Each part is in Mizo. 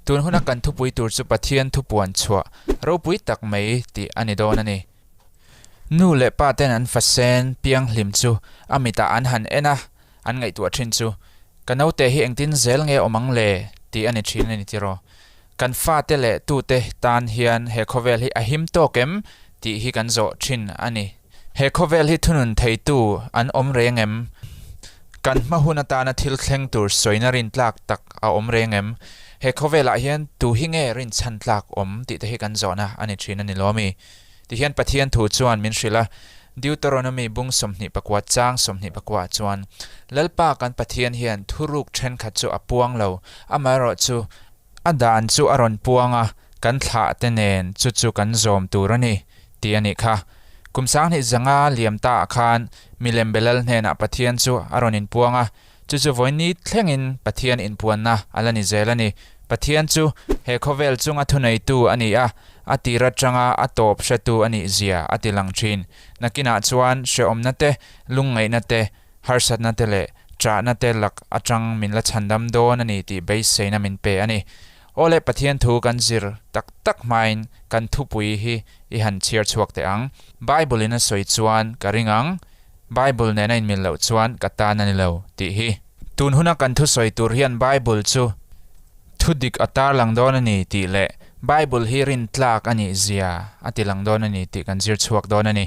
Tun huna kan thupui tur chu Pathian thupuan chhuah ropui tak mai tih a ni dawn a ni. Nu leh pa ten an fasen pianghlim chu a mitah an han en a, an ngaihtuah thin chu, Ka naute hi engtin zel nge awm ang le? tih a ni thin a ni tiraw. Kan fate leh tute tan hian he khawvel hi a him tawk em? tih hi kan zawh thin a ni. He khawvel hi thunun theitu an awm reng em? Kan hma hun atana thil thleng tur sawina rintlak tak a awm reng em? He khawvelah hian tu hi nge rinchhan tlak awm tih te hi kan zawhna a ni thin a ni lawmi. Tihian Pathian thu chuan min hrilh a, Deuteronomy bung 24 chang 24 ah chuan, Lalpa kan Pathian hian thuruk thenkhat chu a puang lo, amaherawhchu, a dan chu a rawn puang a, kan thlah te nen chu chu kan zawm tur a ni, tih a nih kha. Kum 2005 liam ta ah khan milem belal hnenah Pathian chu a rawn inpuang a, chu chu vawiin thlengin Pathian inpuanna a la ni zel a ni. Pathian chu he khawvel chunga thuneitu a ni a, a tir atanga a tawp hretu a nih zia a ti lang thin. Nakinah chuan hrehawmna te, lungngaihna te, harsatna te leh ṭahna te lak aṭang min la chhandam dawn a ni tih beiseina min pe a ni. Aw le Pathian thu kan zir tak tak hmain kan thupui hi i han chhiar chhuak teh ang. Bible in a sawi chuan ka ring ang, Bible nena inmil loh chuan ka tan a ni lo tih hi. Tun huna kan thusawi tur hian Bible chu thu dik a tarlang dawn a ni tih leh Bible hi rintlak a nih zia a tilang dawn a ni tih kan zir chhuak dawn a ni.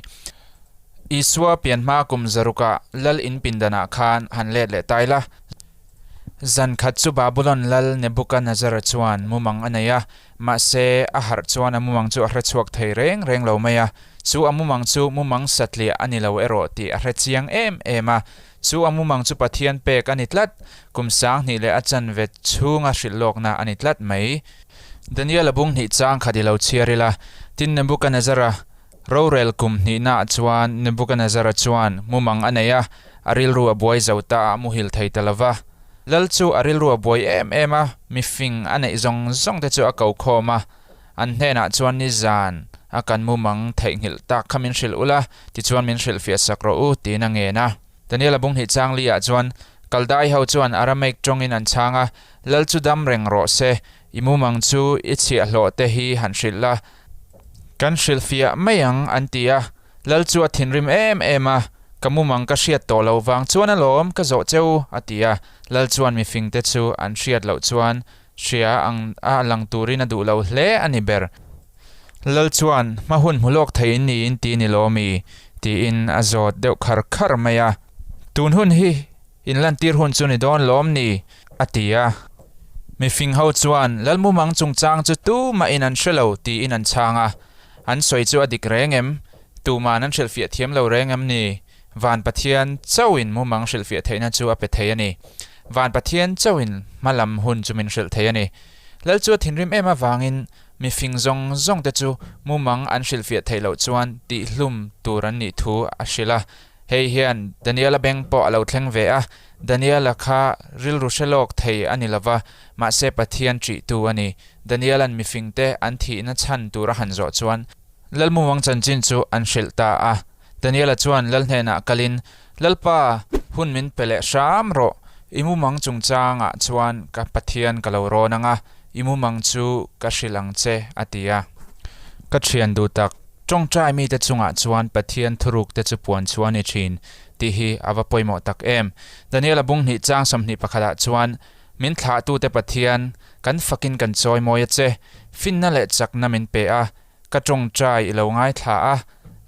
Isua pian hma kum zarukah lal in pindanah khan han let leh ta ila. Zan khat chu Babulon lal Nebuchadnezzar chuan mumang a nei a, mahse a harh chuan a mumang chu a hre chhuak thei reng reng lo mai a. Chu a mumang chu mumang satliah a ni lo erawh tih a hre chiang em em a. Chu a mumang chu Pathian pek a ni tlat, kum 2000 leh a chanve chhunga hrilh lawkna a ni tlat mai. Daniel-a bung hnih chang khat i lo chhiar ila, tin Nebuchadnezzar-a Rorel kum hnihnaah chuan Nebuchadnezzar-a chuan mumang a nei a, a rilru a buai zo ta a muhil thei ta lo va. Lal chu a rilru a buai em em a, mifing a neih zawng zawng te chu a ko khawm a, an hnenah chuan nizan a kan mumang theihnghilh tak kha min hrilh ula, tichuan min hrilhfiah sak rawh u, tiin a ngen a. Daniel-a bung hnih chang li ah chuan Kaldai ho chuan Aramaic tawngin an chhang a, Lal chu dam reng rawh se, i mumang chu i chhiahhlawh te hi han hrilh la, Kan hrilhfiah mai ang an ti a, Lal chu a thinrim em em a, Ka mumang ka hriat tawh loh vang chuan alawm ka zawh che u a ti a, Lal chuan mifingte chu an hriat loh chuan hria ang a lang turin a duh lo hle a ni ber. Lal chuan hma hun hmu lawk thei in ni in ti ni lawm i? tiin a zawt deuh khar khar mai a, Tun hun hi In lantir hun chu ni dawn lawm ni? a ti a. Mifing ho chuan Lal mumang chungchang chu tumahin an hre lo tiin an chhang a. An sawi chu a dik reng em? Tuma'n an hrilhfiah thiam lo reng em ni? Van Pathian chauhin mumang hrilhfiah theihna chu a pe thei a ni. Van Pathian chauhin hmalam hun chu min hrilh thei a ni. Lal chu a thinrim em avangin mifing zawng zawng te chu mumang an hrilhfiah theih loh chuan tihhlum tur an nih thu a hrilh a. Hei hian Daniela beng pawh a lo thleng ve a, Daniela kha rilru hre lawk thei a ni lova, mahse Pathian ṭihtu a ni. Daniela'n mifingte an thihna chhan tur a han zawh chuan Lalmumang chanchin chu an hrilh ta a. Daniela chuan Lal hnenah kalin, Lalpa, hun min pe leh hram rawh, i mumang chungchangah chuan ka Pathian ka lo rawn ang a, i mumang chu ka hrilh ang che, a ti a. Ka ṭhian duh tak. Tawngtai mite chungah chuan Pathian thurukte chu puan chu a ni thin tih hi a va pawimawh tak em. Daniela bung hnih chang 21 ah chuan, Min thlahtute Pathian, kan fakin kan chawi mawi a che, finna leh chakna min pe a, ka tawngtai i lo ngaithla a,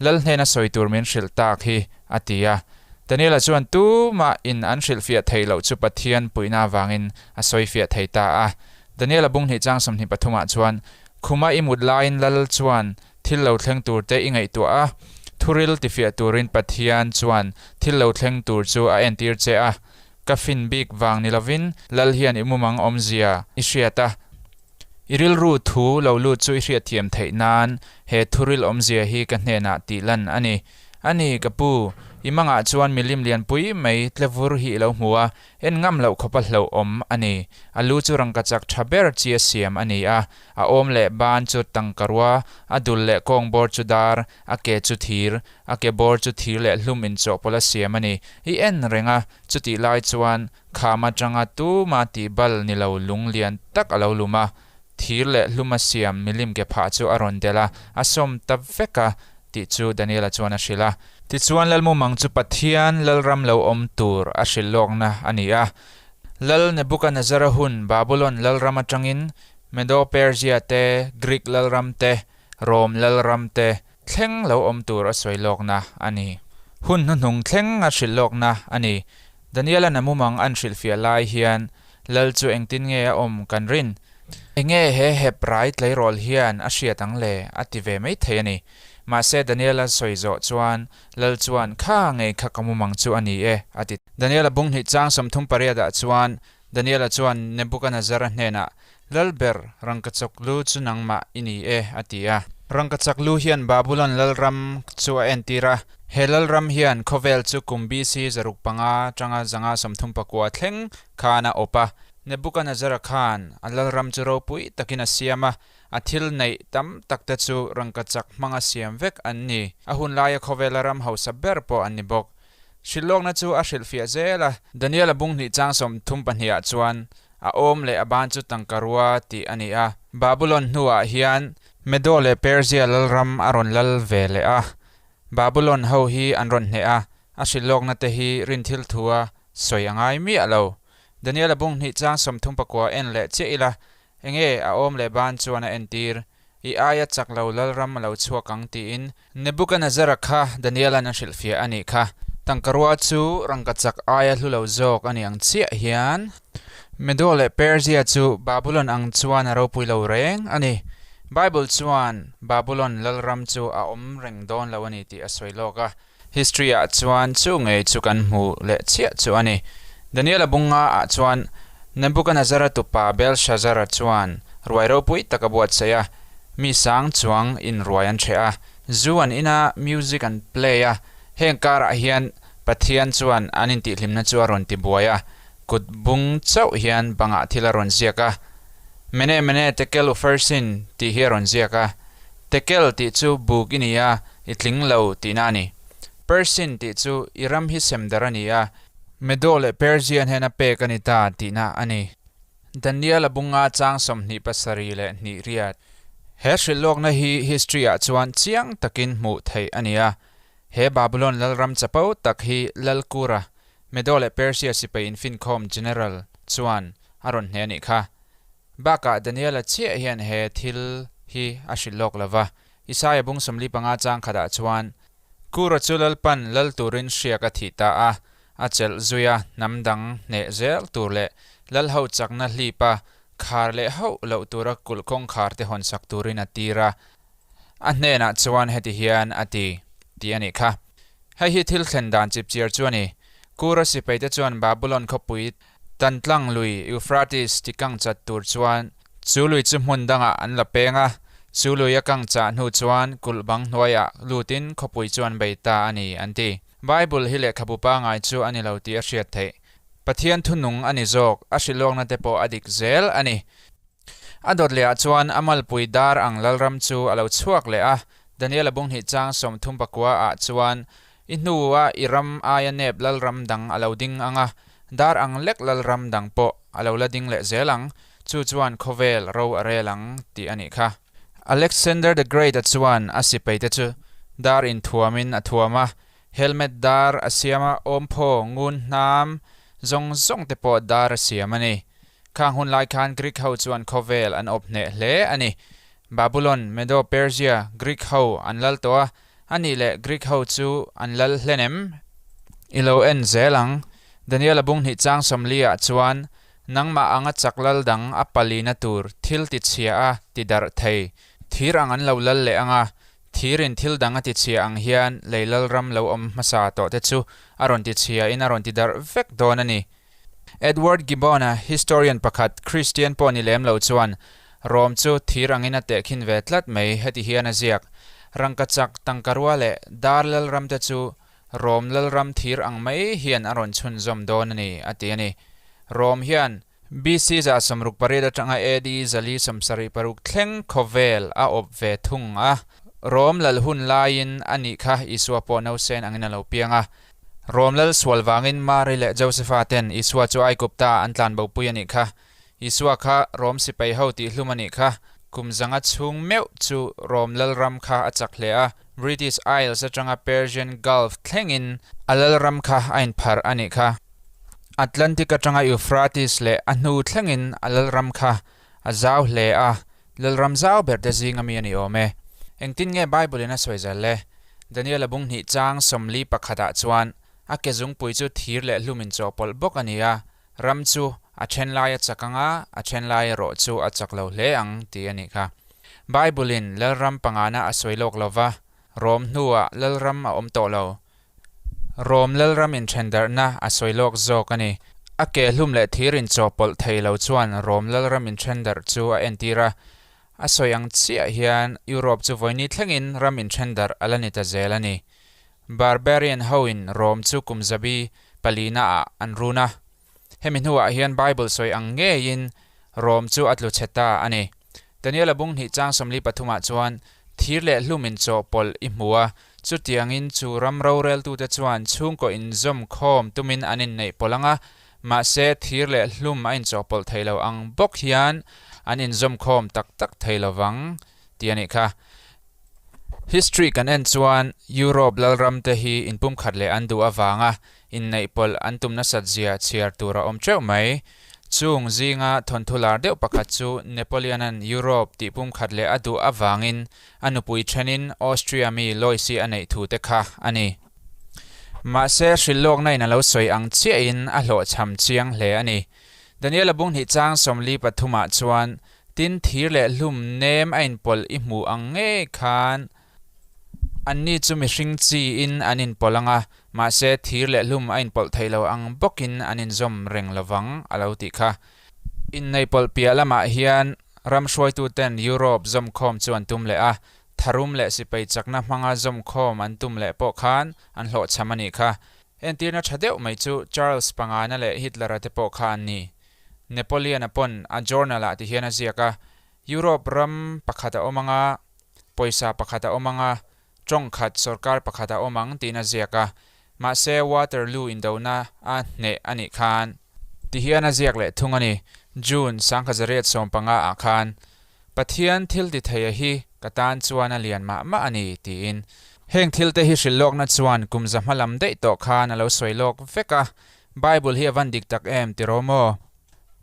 Lal hnena sawi tur min hrilh tak hi, a ti a. Daniela chuan tumah in an hrilhfiah theih loh chu Pathian puihna avangin a sawifiah thei ta a. Daniela bung hnih chang 23 ah chuan, Khuma i mut laiin Lal chuan thil lo thleng tur te i ngaihtuah a, thuril tifiah turin Pathian chuan thil lo thleng tur chu a entir che a. Ka fin bik vang ni lovin Lal hian i mumang awmzia i hriat a, i rilru thu lo lut chu i hriatthiam theih nan he thuril awmzia hi ka hnenah tih lan a ni. A ni, ka pu, i mangah chuan milim lianpui mai tlevur hi i lo hmu a, En ngam loh khawpa hlauhawm a ni. A lu chu rangkachak tha ber chi a siam a ni a, a awm leh ban chu tangkarua, a dul leh kawng bawr chu dar, a ke chu thir, a ke bawr chu thir leh hlum inchawhpawlh a siam a ni. I en reng a, chutih lai chuan kham atanga tuma tih bal ni lo lung lian tak a lo lum a. Thir leh hluma siam milim ke phah chu a rawn delh a, a sawm ta vek a, tih chu Daniela chuan a hrilh a. Tichuan Lalmumang chu Pathian Lalram lo awm tur a hrilh lawkna a ni a. Lal Nebukanezzara hun Babulon Lalram atangin Medo-Persia te, Greek Lalram te, Rom Lalram te thleng lo awm tur a sawi lawkna a ni. Hun hnuhnung thleng a hrilh lawkna a ni. Daniela na mumang an hrilhfiah lai hian Lal chu engtin nge a awm kan rin? Enge he Hebrai tleirawl hian a hriat ang le? a ti ve mai thei a ni. Mahse Daniela sawi zawh chuan Lal chuan, Kha ngei kha ka mumang chu a ni e, a ti. Daniela bung hnih chang 38 ah chuan Daniela chuan Nebukanezzara hnenah, Lal ber, rangkachak lu chu nangmah i ni e, a ti a. Rangkachak lu hian Babulon lalram chu a entir a. He lalram hian khawvel chu kum BC 605 tanga 539 thleng khan a awp a. Nebukanezzara khan a lalram chu ropui takin a siam a, a thil neih tam takte chu rangkachak hmanga siam vek an ni. A hun laia khawvela ram hausa ber pawh an ni bawk. Hrilhlawkna chu a hrilhfiah zel a. Daniel-a bung hnih chang 32 ah chuan A awm leh a ban chu tangka rua tih a ni a. Babulon hnuah hian Medo leh Persia lalram a rawn lal ve leh a. Babulon ho hi an rawn hneh a, a hrilhlawkna te hi rin thil thua sawi a ngai miah lo. Daniel-a bung hnih chang 39 en leh chiah ila, enge a awm leh ban chuan a entir? I aia chak lo lalram a lo chhuak ang tiin Nebukanezzara kha Daniela'n a hrilhfiah a nih kha. Tangka rua chu rangkachak aia hlu lo zawk a ni ang chiah hian Medo leh Persia chu Babulon ang chuan a ropui lo reng a ni. Bible chuan Babulon lalram chu a awm reng dawn lo a ni tih a sawi lawk a. History ah chuan chu ngei chu kan hmu leh chiah chu a ni. Daniel-a bunga ah chuan Nebukanezzara tupa Belshazzara chuan ruai ropui tak a buatsaih a, mi sang chuang in ruai an hreh a, zu an in a, music an play a, heng karah hian Pathian chuan an intihhlimna chu a rawn ti buai a, kut bung chauh hian bangah thil a rawn ziak a. Mene mene tekel ufarsin tih hi a rawn ziak a. Tekel tih chu buk i ni a, i tling lo tihna a ni. Persin tih chu i ram hi sem dar a ni a, Medo leh Persia hnena pek a ni ta tihna a ni. Daniel a bunga chang 27 leh hnih riat. He hrilhlawkna hi history-ah chuan chiang takin hmuh theih a ni a. He Babulon lalram chapo tak hi Lalkura, Medo leh Persia sipai infinkhawm general chuan a rawn hneh a nih kha. Bakah Daniela chiah hian he thil hi a hrilh lawk lo va, Isaia bung 45 chang khatah chuan, Kura chu Lalpan lal turin hriak a thih ta a, a chelh zui a, hnam dang hneh zel tur leh lal ho chakna hlip a, khar leh hauh loh tura kulh kawngkhar te hawnsak turin a tir a. A hnenah chuan heti hian a ti, tih a nih kha. Hei hi thil thlen dan chipchiar chu a ni. Kura sipaite chuan Babulon khawpui Tantlang lui Euphrates ti kang chat tur chuan chu lui chu hmun dangah an la peng a, chu lui a kang chah hnu chuan kulh bang hnuaiah lutin khawpui chu an bei ta a ni, an ti. Bible hi lehkhabu pangai chu a ni lo tih a hriat theih. Pathian thunung a ni zawk, a hrilhlawkna te pawh a dik zel a ni. A dawt lehah chuan a malpui dar ang lalram chu a lo chhuak leh a, Daniel-a bunghnih chang 39 ah chuan I hnua i ram aia nep lalram dang a lo ding ang a, dar ang lek lalram dang pawh a lo la ding leh zel ang, chu chuan khawvel ro a rel ang tih a nih kha. Alexander the Great-a chuan a sipaite chu dar inthuamin a thuam a, helmet dar a siam a, awmphaw, ngun hnam zawng zawng te pawh dar a siam a ni. Khang hun lai khan Greek ho chuan khawvel an awp hneh hle a ni. Babulon, Medo, Persia, Greek ho an lal tawh a, a nih leh Greek ho chu an lal hlen em? I lo en zel ang. Daniel-a bung hnih chang 40 ah chuan, Nangmah anga chak lal dang a palina tur thil ti chhia a ti darh thei, thir ang an lo lal leh ang a, thirin thil dang a ti chhia ang hian lei lalram lo awm hmasa tawh te chu a rawn ti chhia in a rawn ti darh vek dawn a ni. Edward Gibbon-a, historian pakhat, Kristian pawh ni lem lo chuan, Rom chu thir angin a tehkhin ve tlat mai, heti hian a ziak, Rangkachak, tangkarua leh dar lalram te chu Rom lalram thir ang mai hian a rawn chhunzawm dawn a ni, a ti a ni. Rom hian BC 68 atanga AD 476 thleng khawvel a awp ve thung a. Rom lal hun laiin a nih kha Isua pawh nausen angin a lo piang a. Rom lal sual vangin Mari leh Josefa ten Isua chu Aigupta an tlanbopui a nih kha. Isua kha Rom sipai ho tihhlum a nih kha. Kum zanga chhung meuh chu Rom lalram kha a chak hle a, British Isles atanga Persian Gulf thlengin a lalram kha a inpharh a nih kha. Atlantic atanga Euphrates leh a hnu thlengin a lalram kha a zau hle a, lalram zau ber te zinga mi a ni awm e. Engtin nge Bible in a sawi zel le? Daniel a bung hnih chang 41 ah chuan a ke zungpui chu thir leh hlum in chawhpawlh bawk a ni a, Ram chu a then lai a chak ang a, a then lai erawh chu a chak lo hle ang tih a nih kha. Bible-in Lalram pangana a sawi lawk lo va, Rom hnuah Lalram a awm tawh lo. Rom Lalram inthendarhna a sawi lawk zawk a ni. A ke hlum leh thir inchawhpawlh thei lo chuan Rom Lalram inthendarh chu a entir a. A sawi ang chiah hian Europe chu vawiini thlengin ram inthendarh a la ni ta zel a ni. Barbarian hoin Rom chu kum zabi palina ah an run a. Hemi hnuah hian Bible sawi ang ngeiin Rom chu a tlu chhe ta a ni. Daniel-a bung hnih chang 43 ah chuan thir leh hlum in chawhpawlh i hmu a, chutiangin chu ram roreltute chuan chhungkaw inzawm khawm tumin an inneih pawlh ang a, mahse thir leh hlum a inchawhpawlh thei lo ang bawk hian an inzawm khawm tak tak thei lovang tih a nih kha. History kan en chuan Europe lalram te hi inpumkhat leh an duh avanga inneih pawlh an tum nasat zia chhiar tur a awm teuh mai. Chung zinga thawnthu lar deuh pakhat chu Napoleon-a'n Europe tih pumkhat leh a duh avangin a nupui thenin Austria mi Lois-i a neih thu te kha a ni. Mahse hrilhlawkna in a lo sawi ang chiahin a hlawhchham chiang hle a ni. Daniel-a bunghnih chang 43 ah chuan Tin, thir leh hlum nem a inpawlh i hmuh ang ngei khan anni chu mihring chiin an inpawlh ang a, mahse thir leh hlum a inpawlh thei lo ang bawkin an inzawm reng lovang a lo tih kha. Inneihpawlh piah lamah hian ram hruaituten Europe zawmkhawm chu an tum leh a, tharum leh sipai chakna hmanga zawmkhawm an tum leh pawh khan an hlawhchham a nih kha. Entirna tha deuh mai chu Charles pangana leh Hitler-a te pawh kha an ni. Napoleon-a pawn a journal-ah ti hian a ziak a, Europe ram pakhat a awm ang a, pawisa pakhat a awm ang a, tawng khat sorkar pakhat a awm ang tiin a ziak a. Mahse Waterloo indona a hneh a nih khan. Ti hian a ziak leh thung a ni, June 1915 ah khan, Pathian thil ti thei a hi ka tan chuan a lian mah mah a ni, tiin. Heng thil te hi hrilh lawkna chuan kum za hma lam daih tawh khan a lo sawi lawk vek a, Bible hi a van dik tak em ti rawh maw?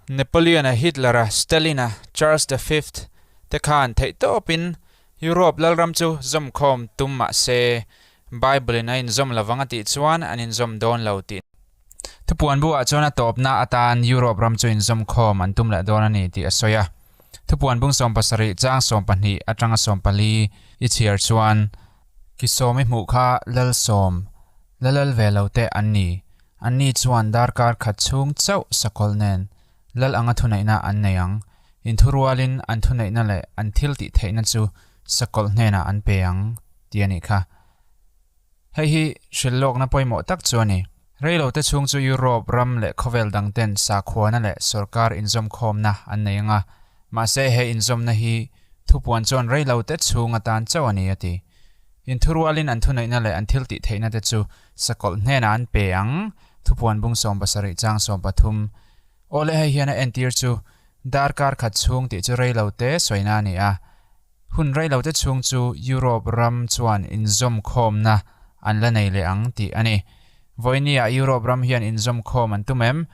Napoleon-a, Hitler-a, Stalin-a, Charles the Fifth te khan theihtawpin Europe lalram chu zawmkhawm tum mah se, Bible-in a inzawm lovang a tih chuan an inzawm dawn lo tih. Thupuan bu ah chuan a tawpna atan Europe ram chu inzawmkhawm an tum leh dawn a ni tih a sawi a. Thupuan bung 70 chang 12 atanga 14 i chhiar chuan, Ki sawm i hmuh kha lal sawm, la lal ve lo te an ni. Anni chuan darkar khat chhung chauh sakawlh nen lal anga thuneihna an nei ang. Inthurualin an thuneihna leh an thil tih theihna chu sakawlh hnenah an pe ang, ti a nih kha. Hei hi hrilhlawkna pawimawh tak chu a ni. Reilote chhung chu Europe ram leh khawvel dangten sakhuana leh sorkar inzawmkhawmna an nei ang a, mahse he inzawmna hi Thupuan chuan reilote chhung atan chauh a ni, a ti. Inthurualin an thuneihna leh an thil tih theihna te chu sakawlh hnenah an pe ang, Thupuan bung 70 chang 13. Awle hei hian a entir chu darkar khat chhung tih chu reilote sawina a ni a. Hun reilote chhung chu Europe ram chuan inzawmkhawmna an la nei leh ang tih a ni. Vawinia Europe ram hian inzawmkhawm an tum em?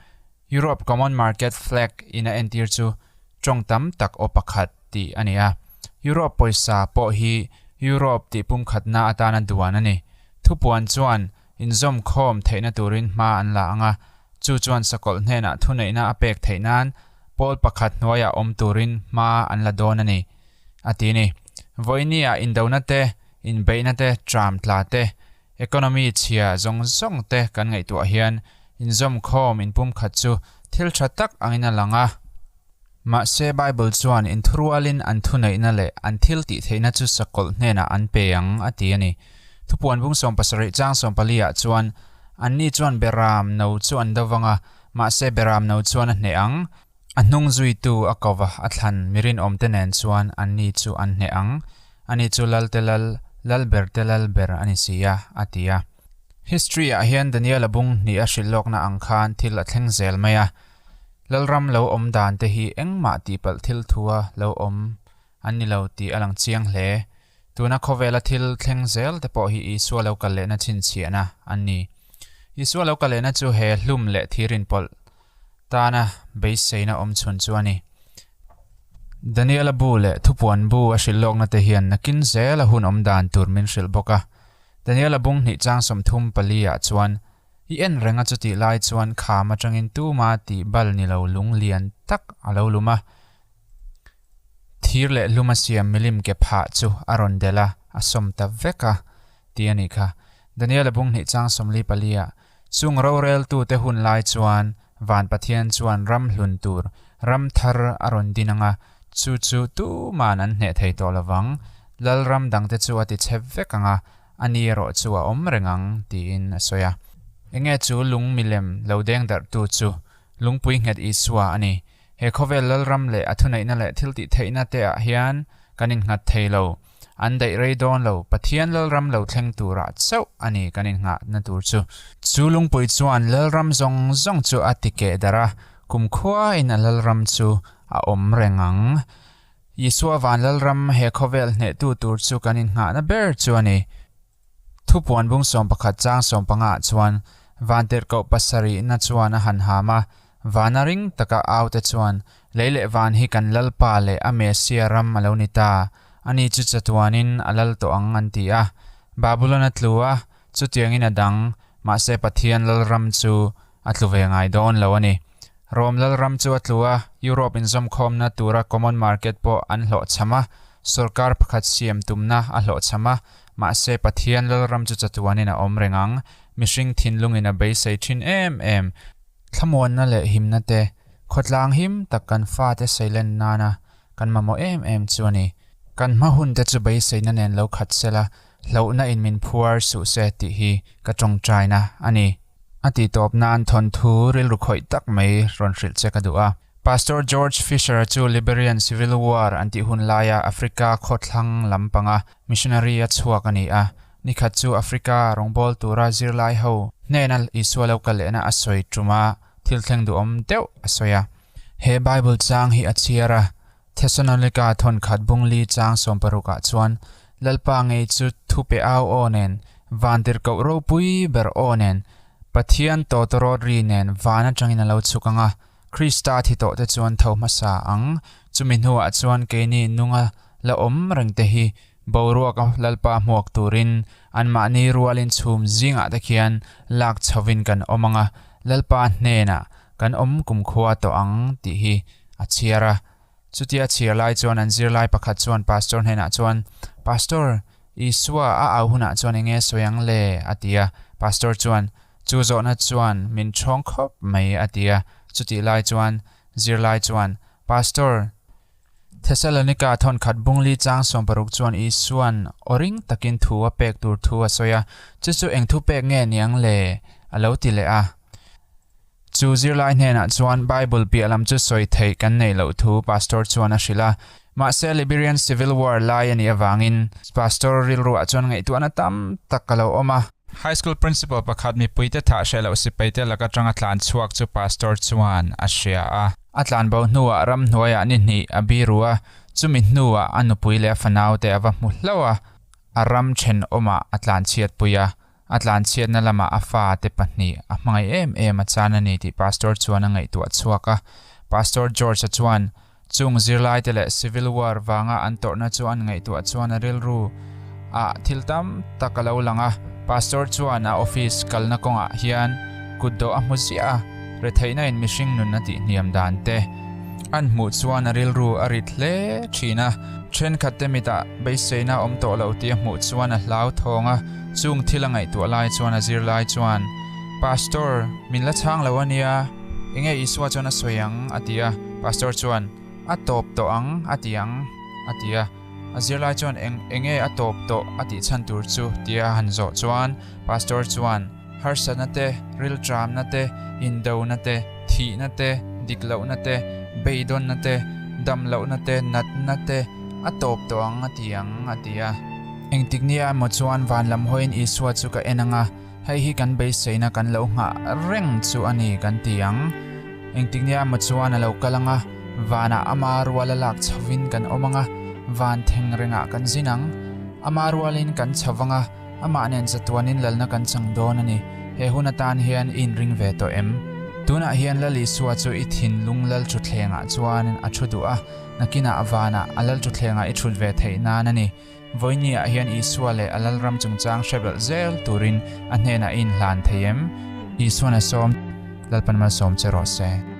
Europe Common Market flag in a entir chu tawng tam tak aw pakhat tih a ni a. Europe pawisa pawh hi Europe tih pumkhatna atana duan a ni. Thupuan chuan inzawmkhawm theihna turin hma an la ang a, chu chuan sakawlh hnenah thuneihna a pek theih nan pawl pakhat hnuaiah awm turin hma an la dawn a ni, a ti ni. Vawinia indona te, inbeihna te, tram tla te, Economy chhia zawng zawng te kan ngaihtuah hian inzawmkhawm inpumkhat chu thil tha tak angin a lang a. Mahse Bible chuan inthurualin an thuneihna leh an thil tih theihna chu sakawlh hnenah an pe ang a ti a ni. Thupuan bung 70 chang 14 ah chuan anni chuan beram no chu an do vang a, mahse beram no chuan a hneh ang. A hnung zuitu a kova a thlan mi rinawmte nen chuan anni chu an hneh ang, ani chu Lalte Lal, Lalberte Lalber a ni si a, a ti a. History ah hian Daniel-a bung hnih a hrilh lawkna ang khan thil a thleng zel mai a. Lalram lo awm dan te hi engmah tihpalh thil thua lo awm an ni lo tih a lang chiang hle. Tuna khawvela thil thleng zel te pawh hi Isua lo kal lehna chhinchhiahna an ni. Isua lo kal lehna chu he hlum leh thir inpawlh tana beiseina awm chhun chu a ni. Daniela bu leh thupuan bu a hrilh lawkna te hian nakin zela hun awm dan tur min hrilh bawk a. Daniela bung hnih chang 34 ah chuan, I en reng a chutih lai chuan kham atangin tuma tih bal ni lo lung lian tak a lo lum a. Thir leh hlum a siam milim ke phah chu a rawn delh a, a sawm ta vek a, tih a nih kha. Daniela bung hnih chang 44 ah, Chung roreltute hun lai chuan Van Pathian chuan ram hlun tur ram thar a rawn din ang a, chu chu tuman an hneh thei tawh lovang. Lalram dangte chu a ti chhe vek ang a, a ni erawh chu a awm reng ang, tiin a sawi a. Enge chu lung milem lo deng darhtu chu Lungpui nghet Isua a ni. He khawvel Lalram leh a thuneihna leh thiltihtheihna te ah hian kan innghat thei lo. An daih rei dawn lo, Pathian Lalram lo thleng turah chauh a ni kan innghahna tur chu. Chu lungpui chuan Lalram zawng zawng chu a ti keh darh a, kumkhuain a Lalram chu a awm reng ang. Isua van Lalram he khawvel hnehtu tur chu kan innghahna ber chu a ni. Thupuan bung 11 chang 15 ah chuan Vantirhkoh pasarihna chuan a han ham a, vana ring taka au te chuan, Lei leh van hi kan Lalpa leh a Messia ram a lo ni ta, ani chu chatuanin a lal tawh ang an ti a. Babulon a tlu a, chutiangin a dang, mahse Pathian Lalram chu a tlu ve ngai dawn lo a ni. Rome Lalram chu a tlu a, Europe inzawmkhawmna tura common market pawh an hlawhchham a, sorkar pakhat siam tumna a hlawhchham a, mahse Pathian Lalram chu chatuanin a awm reng ang, mihring thinlungin a beisei thin em em. Thlamuanna leh himna te, khawtlang him tak kan fate seilen nana kan mamawh em em chu a ni. Kan hma hun te chu beiseina nen lo khat sela, hlauhna in min phuar suh se tih hi ka tawngtaina a ni. A tih tawp nan thawnthu rilru khawih tak mai rawn hrilh che ka duh a. Pastor George Fisher-a chu Liberian Civil War an tih hun laia Africa khawthlang lam panga missionary a chhuak a ni a. Nikhat chu Africa rawngbâwl tura zirlai ho hnena Isua lo kal lehna a sawi ṭuma thil thleng duhawm deuh a sawi a. He Bible chang hi a chhiar a, Thesalonika thawnkhat bungli chang 60 ah chuan Lalpa ngei chu thu pe au aw nen, vantirhkoh ropui ber aw nen, Pathian tawtawrawt ri nen van atangin a lo chhuk ang a, Krista thi tawh te chuan tho hmasa ang, chumi hnuah chuan keini nunga la awm reng te hi boruaka Lalpa hmuak turin anmahni rualin chhum zingah te khian lak chhovin kan awm ang a, Lalpa hnenah kan awm kumkhua tawh ang tih hi a chhiar a. Chutia chhiar lai chuan an zirlai pakhat chuan pastor hnenah chuan, Pastor, Isua a au hunah chuan enge sawi ang le? a ti a. Pastor chuan, Chu zawhna chuan min ṭhawng khawp mai a ti a. Chutih lai chuan zirlai chuan, Pastor, Thessalonika thawnkhat bungli chang 60 chuan Isua'n aw ring takin thu a pek tur thu a sawi a, chu chu eng thu pek nge niang le? a lo ti leh a. Chu zirlai hnenah chuan Bible piah lam chu sawi theih kan neih loh thu Pastor chuan a hrilh a. Mahse Liberian Civil War lai a nih avangin Pastor rilruah chuan ngaihtuahna tam tak a lo awm a. High School Principal pakhat mipuite thah hreh loh sipaite lak atanga tlan chhuak chu Pastor chuan a hria a. A tlanbo hnuah ramhnuaiah ni hnih a biru a, chumi hnuah a nupui leh a fanaute a va hmu hlauh a, a ram thenawmah a tlanchhiatpui a. A tlanchhiatna lamah a fate pahnih a hmangaih em em a chan a ni tih Pastor chuan a ngaihtuah chhuak a. Pastor George-a chuan chung zirlaite leh Civil War vanga an tawrhna chu an ngaihtuah chuan a rilru ah thil tam tak a lo lang a. Pastor chuan a office kalna kawngah hian kutdawh a hmu ziah a, retheihna in mihring nun a tihhniam dan te an hmuh chuan a rilru a rit hle thin a. Thenkhatte mitah beiseina awm tawh lo tih a hmuh chuan a hlauthawng a, chung thil a ngaihtuah lai chuan a zirlai chuan, Pastor, min la chhang lo a nia, enge Isua chuan a sawi ang? a ti a. Pastor chuan, A tawp tawh ang, a ti ang, a ti a. A zirlai chuan, Eng, enge a tawp tawh a tih chhan tur chu? tia a han zawh chuan, Pastor chuan, Harsatna te, rilṭamna te, indona te, thihna te, dik lohna te, beidawnna te, dam lohna te, natna te a tawp tawh ang a ti ang, a ti a. Engtik nia emaw chuan van lam hawiin Isua chu ka en ang a, hei hi kan beiseina kan lo nghah reng chu a ni kan ti ang. Engtiknia emaw chuan a lo kal ang a, vanah ama ruala lak chhovin kan awm ang a, van theng rengah kan zin ang. Ama rualin kan chho vang a, amah nen chatuanin lalna kan chang dawn a ni. He hun atan hian i inring ve tawh em? Tunah hian Lal Isua chu i thinlung lal thutthlengah chuan a thu duh a, nakinah vanah a lal thutthlengah i thut ve theih nan a ni. Vawinia hian Isua leh a Lalram chungchang hre belh zel turin a hnenah i inhlan thei em? Isuan a sawm, Lalpan malsawm che rawh se.